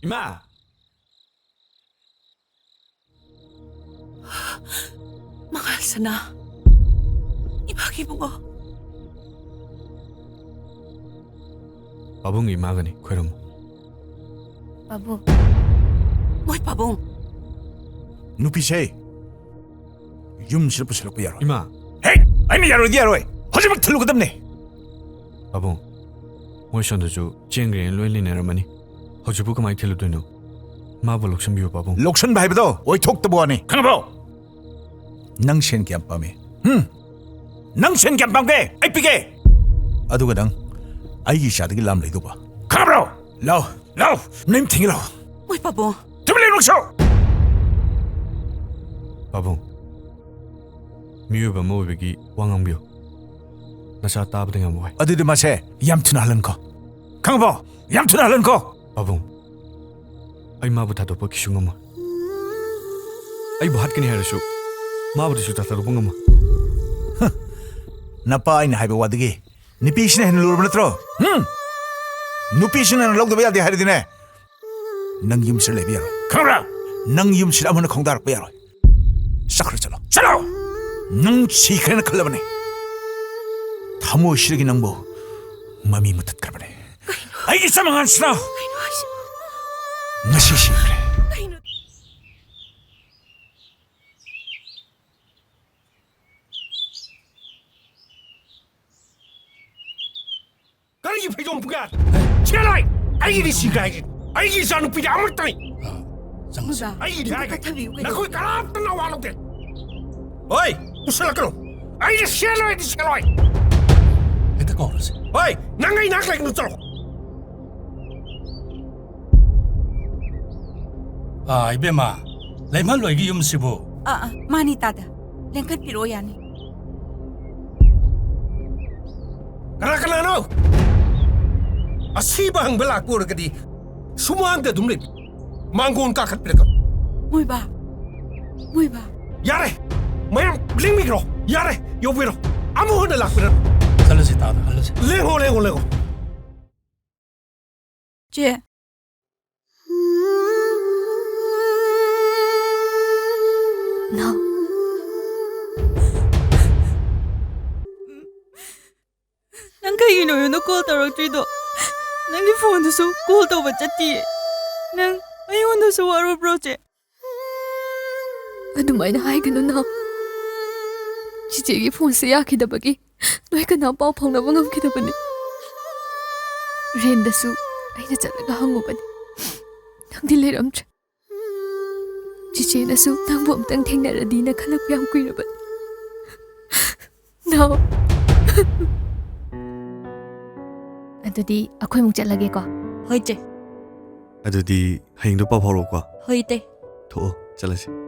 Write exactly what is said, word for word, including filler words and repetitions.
ꯏꯃꯥ! ꯃꯉꯥꯜ ꯁꯅꯥ꯫ ꯏꯃꯥꯒꯤ ꯏꯕꯨꯡꯉꯣ꯫ ꯄꯥꯕꯨꯡꯒꯤ ꯏꯃꯥꯒꯅꯤ, ꯈꯣꯏꯔꯝꯃꯨ꯫ ꯄꯥꯕꯨꯡ꯫ ꯃꯣꯏ ꯄꯥꯕꯨꯡ꯫ ꯅꯨꯄꯤꯁꯦ ꯌꯨꯝꯁꯤꯗ ꯄꯨꯁꯤꯜꯂꯛꯄ ꯌꯥꯔꯣꯏ꯫ ꯏꯃꯥ! ꯍꯦ! ꯑꯩꯅ ꯌꯥꯔꯣꯏꯗꯤ ꯌꯥꯔꯣꯏ꯫ ꯍꯧꯖꯤꯛꯃꯛ ꯊꯤꯜꯂꯨꯒꯗꯕꯅꯦ꯫ ꯄꯥꯕꯨꯡ, ꯃꯣꯏ ꯁꯣꯝꯗꯁꯨ ꯆꯦꯟꯈ꯭ꯔꯦꯅ ꯂꯣꯏ ꯂꯩꯅꯔꯝꯃꯅꯤ꯫ ꯍꯧꯖꯤꯛꯄꯨ ꯀꯃꯥꯏꯅ ꯊꯤꯜꯂꯨꯗꯣꯏꯅꯣ? ꯃꯥꯕꯨ ꯂꯧꯁꯤꯟꯕꯤꯌꯨ, ꯄꯥꯕꯨꯡ꯫ ꯂꯧꯁꯤꯟꯕ ꯍꯥꯏꯕꯗꯣ ꯑꯣꯏꯊꯣꯛꯇꯕ ꯋꯥꯅꯤ꯫ ꯈꯪꯉꯕꯣ? ꯅꯪ ꯁꯦꯟ ꯀꯌꯥꯝ ꯄꯥꯝꯃꯤ? ꯍꯨꯝ? ꯅꯪ ꯁꯦꯟ ꯀꯌꯥꯝ ꯄꯥꯝꯒꯦ? ꯑꯩ ꯄꯤꯒꯦ꯫ ꯑꯗꯨꯒ ꯅꯪ ꯑꯩꯒꯤ ꯏꯆꯥꯗꯒꯤ ꯂꯥꯝ ꯂꯩꯗꯧꯕ꯫ ꯈꯪꯉꯕ꯭ꯔꯣ? ꯂꯥꯎ, ꯂꯥꯎ, ꯅꯪ ꯊꯤꯡꯉꯤ ꯂꯥꯎ꯫ ꯃꯣꯏ ꯄꯥꯕꯨꯡ꯫ ꯇꯨꯃꯤꯟ ꯂꯩꯌꯨ ꯅꯪꯁꯨ꯫ ꯄꯥꯕꯨꯡ, ꯃꯤꯑꯣꯏꯕ ꯑꯃ ꯑꯣꯏꯕꯒꯤ ꯋꯥ ꯉꯥꯡꯕꯤꯌꯨ꯫ ꯅꯆꯥ ꯇꯥꯕꯗ ꯌꯥꯝ ꯋꯥꯏ꯫ ꯑꯗꯨꯗꯤ ꯃꯥꯁꯦ ꯌꯥꯝ ꯊꯨꯅ ꯍꯜꯍꯟꯈꯣ꯫ ꯈꯪꯉꯕꯣ? ꯌꯥꯝ ꯊꯨꯅ ꯍꯜꯍꯟꯈꯣ꯫ ꯄꯥꯕꯨꯡ, ꯑꯩ ꯃꯥꯕꯨ ꯊꯥꯗꯣꯛꯄ ꯀꯩꯁꯨ ꯉꯝꯃꯣꯏ꯫ ꯑꯩꯕꯨ ꯍꯥꯠꯀꯅꯤ ꯍꯥꯏꯔꯁꯨ ꯃꯥꯕꯨꯗꯤ ꯁꯨꯛꯊꯥ ꯊꯥꯗꯣꯛꯄ ꯉꯝꯃꯣꯏ꯫ ꯍ, ꯅꯄꯥ ꯑꯩꯅ ꯍꯥꯏꯕ ꯋꯥꯗꯒꯤ ꯅꯨꯄꯤꯁꯤꯅ ꯍꯦꯟꯅ ꯂꯨꯔꯕ ꯅꯠꯇ꯭ꯔꯣ? ꯍꯨꯝ? ꯅꯨꯄꯤꯁꯤꯅ ꯍꯦꯟꯅ ꯂꯧꯗꯕ ꯌꯥꯗꯦ ꯍꯥꯏꯔꯗꯤꯅꯦ, ꯅꯪ ꯌꯨꯝꯁꯤꯗ ꯂꯩꯕ ꯌꯥꯔꯣꯏ꯫ ꯈꯪꯕ꯭ꯔꯥ? ꯅꯪ ꯌꯨꯝꯁꯤꯗ ꯑꯃꯅ ꯈꯣꯡꯗꯥꯔꯛꯄ ꯌꯥꯔꯣꯏ꯫ ꯆꯠꯈ꯭ꯔꯣ, ꯆꯠꯂꯣ꯫ ꯆꯠꯂꯣ! ꯅꯪ ꯁꯤꯈ꯭ꯔꯦꯅ ꯈꯜꯂꯕꯅꯦ꯫ ꯊꯃꯣꯏꯁꯤꯗꯒꯤ ꯅꯪꯕꯨ ꯃꯃꯤ ꯃꯨꯊꯠꯈ꯭ꯔꯕꯅꯦ꯫ ꯑꯩꯒꯤ ꯏꯆꯥ ꯃꯉꯥꯜꯁꯤꯅ ꯀꯩꯅꯣ ꯍꯥꯏꯁꯤꯕꯣ? ꯉꯁꯤ ꯁꯤꯈ꯭ꯔꯦ꯫ ꯀꯩꯅꯣ? ꯀꯔꯤꯒꯤ ꯐꯩꯖꯣꯝ ꯄꯨꯒꯦ? ꯁꯦꯠꯂꯣꯏ! ꯑꯩꯒꯤꯗꯤ ꯁꯤꯈ꯭ꯔꯦ ꯍꯥꯏꯁꯤꯅꯤ꯫ ꯑꯩꯒꯤ ꯏꯆꯥꯅꯨꯄꯤꯗꯤ ꯑꯃꯠꯇꯅꯤ꯫ ꯑꯥ, ꯆꯪꯉꯁꯤ꯫ ꯃꯣꯏꯕꯥ, ꯑꯩꯒꯤꯗꯤ ꯑꯗꯨ ꯍꯥꯏꯒꯦ꯫ ꯀꯛꯊꯕꯤꯌꯨ ꯀꯩꯅꯣ? ꯅꯈꯣꯏ ꯀꯅꯥꯝꯇꯅ ꯋꯥ ꯂꯧꯗꯦ꯫ ꯍꯣꯏ, ꯄꯨꯁꯜꯂꯛꯀꯅꯨ꯫ ꯑꯩꯗꯤ ꯁꯦꯠꯂꯣꯏ, ꯑꯩꯗꯤ ꯁꯦꯠꯂꯣꯏ꯫ ꯍꯦꯛꯇ ꯀꯧꯔꯁꯤ꯫ ꯍꯣꯏ, ꯅꯪ ꯑꯩ ꯅꯥꯛ ꯂꯩꯒꯅꯨ, ꯆꯠꯂꯣ꯫ ꯑꯥ, ꯏꯕꯦꯝꯃ, ꯂꯩꯃꯍꯜꯂꯣꯏꯒꯤ ꯌꯨꯝꯁꯤꯕꯨ? ꯑꯥ, ꯑꯥ, ꯃꯥꯅꯤ ꯇꯥꯗ꯫ ꯂꯦꯡꯈꯠꯄꯤꯔꯛꯑꯣ, ꯌꯥꯅꯤ꯫ ꯀꯅꯥ ꯀꯅꯥꯅꯣ? ꯑꯁꯤꯕ ꯍꯪꯕ ꯂꯥꯛꯄ ꯑꯣꯏꯔꯒꯗꯤ ꯁꯨꯃꯥꯡꯗ ꯑꯗꯨꯝ ꯂꯩꯕꯤ꯫ ꯃꯥꯡꯒꯣꯟ ꯀꯥꯈꯠꯄꯤꯔꯛꯀꯅꯨ꯫ ꯃꯣꯏꯕꯥ, ꯃꯣꯏꯕꯥ꯫ ꯌꯥꯔꯦ, ꯃꯌꯥꯝ ꯂꯦꯡꯕꯤꯈ꯭ꯔꯣ꯫ ꯌꯥꯔꯦ, ꯌꯧꯕꯤꯔꯣ꯫ ꯑꯃꯨꯛ ꯍꯟꯅ ꯂꯥꯛꯄꯤꯔꯅꯨ꯫ ꯆꯠꯂꯁꯤ ꯇꯥꯗ, ꯍꯜꯂꯁꯤ꯫ ꯂꯦꯡꯉꯣ, ꯂꯦꯡꯉꯣ, ꯂꯦꯡꯉꯣ꯫ ꯆꯦ꯫ ꯅꯥꯎ꯫ ꯅꯪ ꯀꯩꯒꯤꯅꯣ ꯑꯩꯉꯣꯟꯗ ꯀꯣꯜ ꯇꯧꯔꯛꯇ꯭ꯔꯤꯗꯣ? ꯅꯪꯒꯤ ꯐꯣꯟꯗꯨꯁꯨ ꯀꯣꯜ ꯇꯧꯕ ꯆꯠꯇꯤꯌꯦ꯫ ꯅꯪ ꯑꯩꯉꯣꯟꯗꯁꯨ ꯋꯥꯔꯧꯕ꯭ꯔꯣ, ꯆꯦ? ꯑꯗꯨꯃꯥꯏꯅ ꯍꯥꯏꯒꯅꯨ, ꯅꯥꯎ꯫ ꯆꯤꯆꯦꯒꯤ ꯐꯣꯟꯁꯦ ꯌꯥꯈꯤꯗꯕꯒꯤ ꯅꯣꯏ ꯀꯅꯥ ꯄꯥꯎ ꯐꯥꯎꯅꯕ ꯉꯝꯈꯤꯗꯕꯅꯤ꯫ ꯔꯦꯟꯗꯁꯨ ꯑꯩꯅ ꯆꯠꯂꯒ ꯍꯪꯉꯨꯕꯅꯤ, ꯅꯪꯗꯤ ꯂꯩꯔꯝꯗ꯭ꯔꯦ꯫ ꯆꯤꯆꯦꯅꯁꯨ ꯅꯪꯕꯨ ꯑꯝꯇꯪ ꯊꯦꯡꯅꯔꯗꯤꯅ ꯈꯜꯂꯛꯄ ꯌꯥꯝ ꯀꯨꯏꯔꯕꯅꯤ꯫ ꯅꯥꯎ꯫ ꯑꯗꯨꯗꯤ ꯑꯩꯈꯣꯏꯃꯨꯛ ꯆꯠꯂꯒꯦꯀꯣ꯫ ꯍꯣꯏ, ꯆꯦ꯫ ꯑꯗꯨꯗꯤ ꯍꯌꯦꯡꯗꯣ ꯄꯥꯎ ꯐꯥꯎꯔꯛꯎꯀꯣ꯫ ꯍꯣꯏ, ꯇꯦ꯫ ꯊꯣꯛꯑꯣ, ꯆꯠꯂꯁꯤ꯫